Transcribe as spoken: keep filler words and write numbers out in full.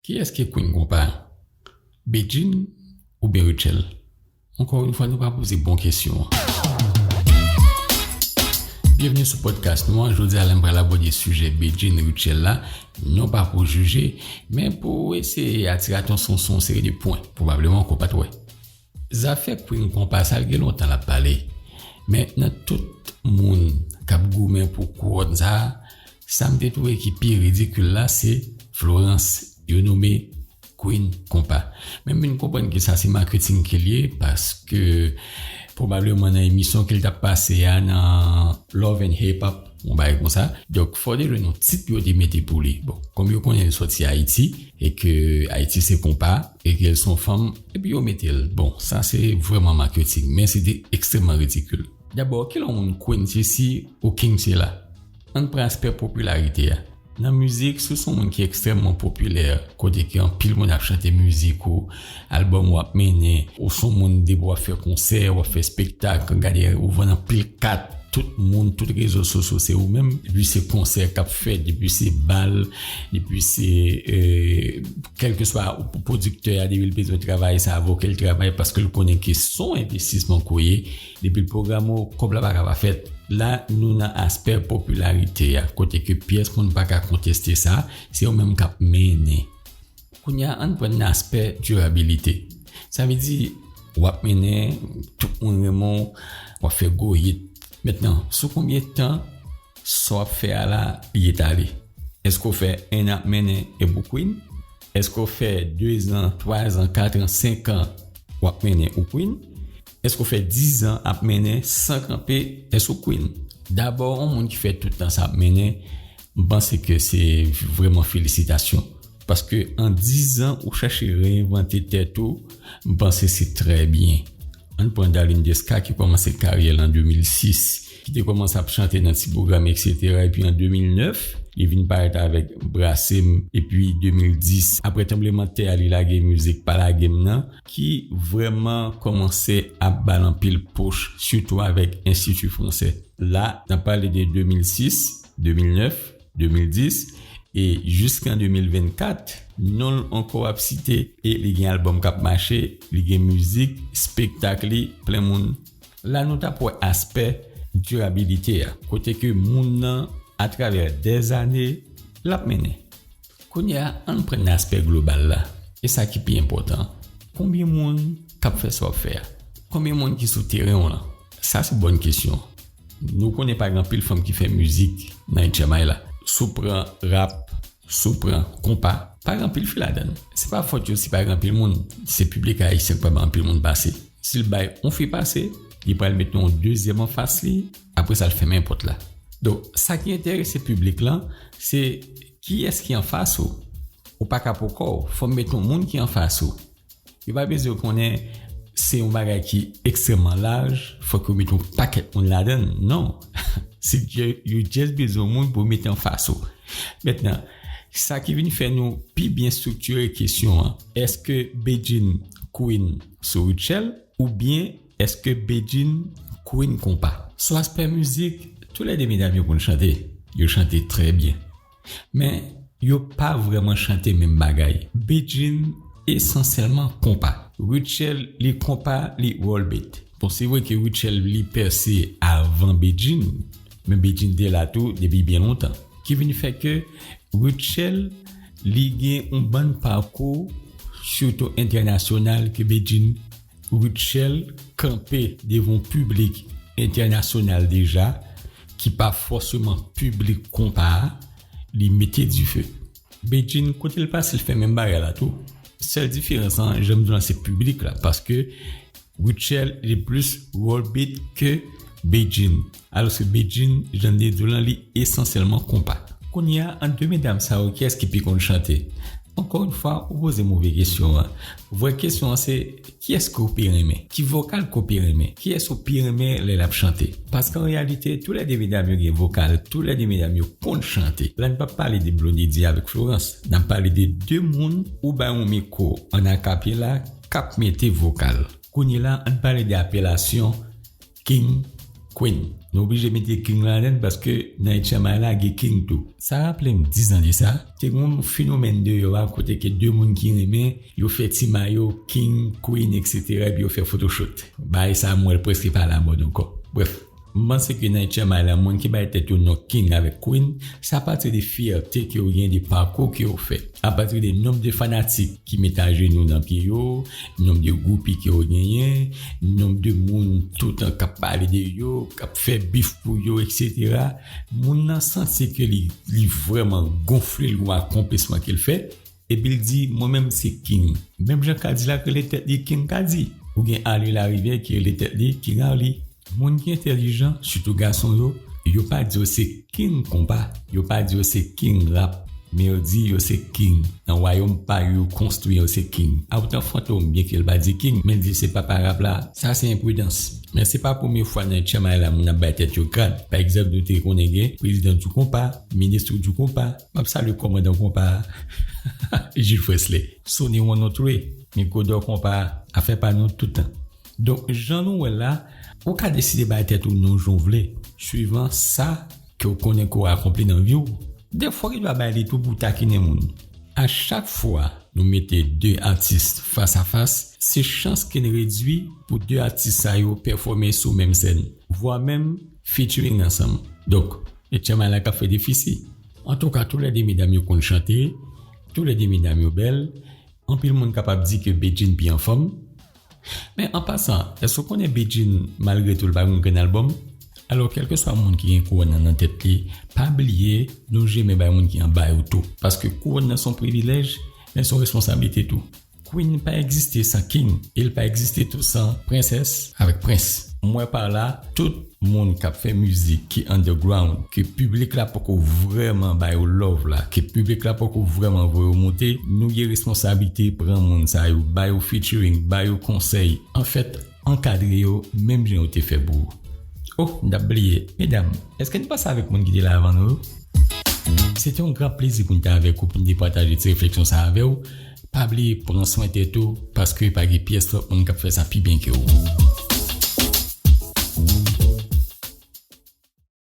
Kiyès ki Queen Konpa? Bedjine oubyen Rutshelle? Ankò yon fwa, nou pa poze bon kesyon an. Byenvni sou podcast nou an. Jodi a la, m pral abòde sijè Bedjine Rutshelle la, non pa pou jije, men pou eseye atire atansyon sou yon seri de pwen, pwobableman ke w pa t wè. Zafè Queen Konpa sa, l gen lontan l ap pale. Men nan tout moun k ap goumen pou kouwòn sa a, sa m te twouve ki pi ridikil la, se Florence, yo nome Queen Konpa. Men m vin konprann ke sa se maketing ke l ye, paske pwobableman nan emisyon ke l t ap pase a nan Love and Hip Hop, yon bagay konsa. Donk, fò w te jwenn yon tit pou yo te mete pou li. Bon, kòm yo konnen l sòti Ayiti, e ke Ayiti se konpa, e ke l se yon fanm, epi yo mete l. Bon, sa se vrèman maketing, men se te ekstrèmman ridikil. Dabò, kilè yon moun Queen se si ou King se la? Ann pran aspè popilarite a. Nan mizik, si w se yon moun ki ekstrèmman popilè, kote ke anpil moun ap chante mizik ou, albòm w ap mennen, ou se yon moun depi w ap fè konsè, w ap fè espektak, gade ou vann anpil kat, tout moun, tout rezo sosyo se ou menm, depi se konsè k ap fèt, depi se bal, depi se, eh, kèlkeswa pwodiktè a, depi l bezwen travay, se avè w ke l travay, paske l konnen ke se yon envestisman ke w ye, depi l pwograme w, kòb la pa ka pa fèt. La, nou nan aspè popilarite a, kote ke pyès moun pa ka konteste sa, se ou menm k ap mennen. Kounye a, ann pran nan aspè dirabilite. Sa vle di, w ap mennen, tout moun renmen w, w ap fè gwo hit. Mentnan, sou konbyen tan sa w ap fè a la, li etale? Èske w fè en an ap mennen epi w Queen? Èske w fè dezan, twazan, katran, senkan w ap mennen ou Queen? Èske w fè dizan ap mennen san kanpe, èske w Queen? Dabò, yon moun ki fè tout tan sa ap mennen, m panse ke se vrèman felisitasyon. Paske an dizan, ou chache reenvante tèt ou, m panse se trè byen. Ann pran Darline Desca ki kòmanse karyè l an de mil sis, ki te kòmanse ap chante nan ti pwogram, etsetera. Epi an de mil nèf, li vin parèt avèk Brase m, epi de mil dis, apre tranblemanntè a, li lage mizik Pa Lage m nan, ki vrèman kòmanse ap ba l anpil push, sitou avèk Enstiti Fransè. La, n ap pale de de mil sis, de mil nèf, de mil dis, e jiskan de mil vennkat, non l ankò ap site, e li gen albòm k ap mache, li gen mizik, espektak li, plen moun. La, nou t ap wè aspè dirabilite a, kote ke moun nan, atravè dèzane, l ap mennen. Kounye a, ann pran nan aspè global la, e sa ki pi enpòtan. Konbyen moun k ap fè sa w ap fè a? Konbyen moun ki sou teren w lan? Sa se bòn kesyon. Nou konnen pa gen anpil fanm ki fè mizik nan H M I la. Si w pran rap, si w pran konpa, pa gen anpil fi ladan l. Se pa fòt yo si pa gen anpil moun, se piblik ayisyen k pa bay anpil moun pase. Si l bay yon fi pase, li pral met yon dezyèm anfas li, apre sa l fèmen pòt la. Donk, sa ki enterese piblik lan, se kiyès ki anfas ou. Ou pa ka pran kò w, fò w met yon moun ki anfas ou. Yo pa bezwen konnen se yon bagay ki ekstrèmman laj, fòk yo met yon pakèt moun ladan l. Non. Se dje-, yo just bezwen yon moun pou yo met anfas ou. Mentnan, sa ki vin fè nou pi byen estriktire kesyon an, èske Bedjine Queen sou Rutshelle oubyen èske Bedjine Queen konpa? Sou aspè mizik, toulède medam yo konn chante. Yo chante trè byen. Men, yo pa vrèman chante menm bagay. Bedjine esansyèlman konpa. Rutshelle, li konpa, li world beat. Bon, se vre ke Rutshelle, li pèse avan Bedjine, men Bedjine te la tou depi byen lontan. Ki vin fè ke Rutshelle, li gen yon bann pakou, sitou entènasyonal, ke Bedjine. Rutshelle kanpe devan yon piblik entènasyonal deja, ki pa fòseman piblik konpa a, li mete dife. Bedjine, kote l pase, l fè menm bagay la tou. Sèl diferans lan, jan m di w lan, se piblik la, paske Rutshelle, li plis world beat ke Bedjine. Alòske Bedjine, jan m te di w lan, li esansyèlman konpa. Kounye a, ant de medam sa yo, kiyès ki pi konn chante? Ankò yon fwa, ou poze move kesyon an. Vrè kesyon an se, kiyès ke w pi renmen? Ki vokal ke w pi renmen? Kiyès ou pi renmen lè l ap chante? Paske an reyalite, toulède medam yo gen vokal, toulède medam yo konn chante. La, n p ap pale de Blondedy avèk Florence. N ap pale de de moun ou bay yon mikwo an akapela k ap mete vokal. Kounye la, ann pale de apelasyon King, Queen. Nou oblije mete King ladan l paske nan H M I la gen King tou. Sa raple m diz an de sa, te gen yon fenomèn deyò a kote ke de moun ki renmen, yo fè ti mayo King, Queen, et cetera, epi yo fè photoshoot. Bagay sa a m wè l prèske pa alamòd ankò. Brèf, m panse ke nan H M I la, moun ki bay tèt yo non King avèk Queen, se apati de fyète ke yo gen, de pakou ke yo fè, apati de nonb de fanatik ki met ajenou nan pye yo, nonb de gwoupi ke yo genyen, nonb de moun toutan k ap pale de yo, k ap fè bif pou yo, et cetera. Moun nan santi ke li, li vrèman gonfle, l gon akonplisman ke l fè, epi l di, mwen menm se King. Menm jan Kadilak rele tèt li King Kadi, ou gen Arly Larivière ki rele tèt li King Arly. Moun ki entèlijan, sitou gason yo, yo pa di yo se King konpa, yo pa di yo se King rap, men yo di yo se King. Nan wayòm pa yo konstwi yo se King. Autant Fantom, byenke l pa di King, men l di se papa rap la. Sa se enpridans. Men se pa premye fwa nan H M I la moun ap bay tèt yo grad. Pa egzanp, nou te konnen gen prezidan du konpa, minis du konpa. M ap salye kòmandan konpa a, Jules Fresley. Sony One Oh Three, Migodò konpa a, afè pa nou toutan. Donk, jan nou wè l la, ou ka deside bay tèt ou non jan w vle, swivan sa ke w konnen ke w akonpli nan vi w. Defwa w gen dwa bay li tou pou w takinen moun. A chak fwa nou mete de atis fas a fas, se chans ke n redui pou de atis sa yo pèfòme sou menm sèn, vwa menm featuring ansanm. Donk, H M I la k ap fè defisi. Antouka, toulède medam yo konn chante, toulède medam yo bèl, anpil moun kapab di ke Bedjine pi anfòm. Men an pasan, èske w konnen Bedjine, malgre tou, l pa gen grenn albòm? Alò, kèlkeswa moun ki gen kouwòn nan nan tèt li, pa bliye, nou jeme bay moun ki anba yo tou. Paske kouwòn nan se yon privilèj, men se yon responsablite tou. Queen pa egziste san King, e l pa egziste tou san prensès avèk prens. M wè pa la, tout moun k ap fè mizik ki underground, ke piblik la poko vrèman ba yo love la, ke piblik la poko vrèman voye yo monte, nou gen responsablite pran moun sa yo, ba yo featuring, ba yo konsèy. Anfèt, ankadre yo menm jan yo te fè pou ou. Oh, m t ap bliye. Medam, èske n panse avèk moun ki te la avan nou yo? Se te yon gran plezi pou n te avèk ou, pou n te pataje ti refleksyon sa avè w. Pa bliye pran swen tèt ou, paske pa gen pyès lòt moun k ap fè sa pi byen ke ou.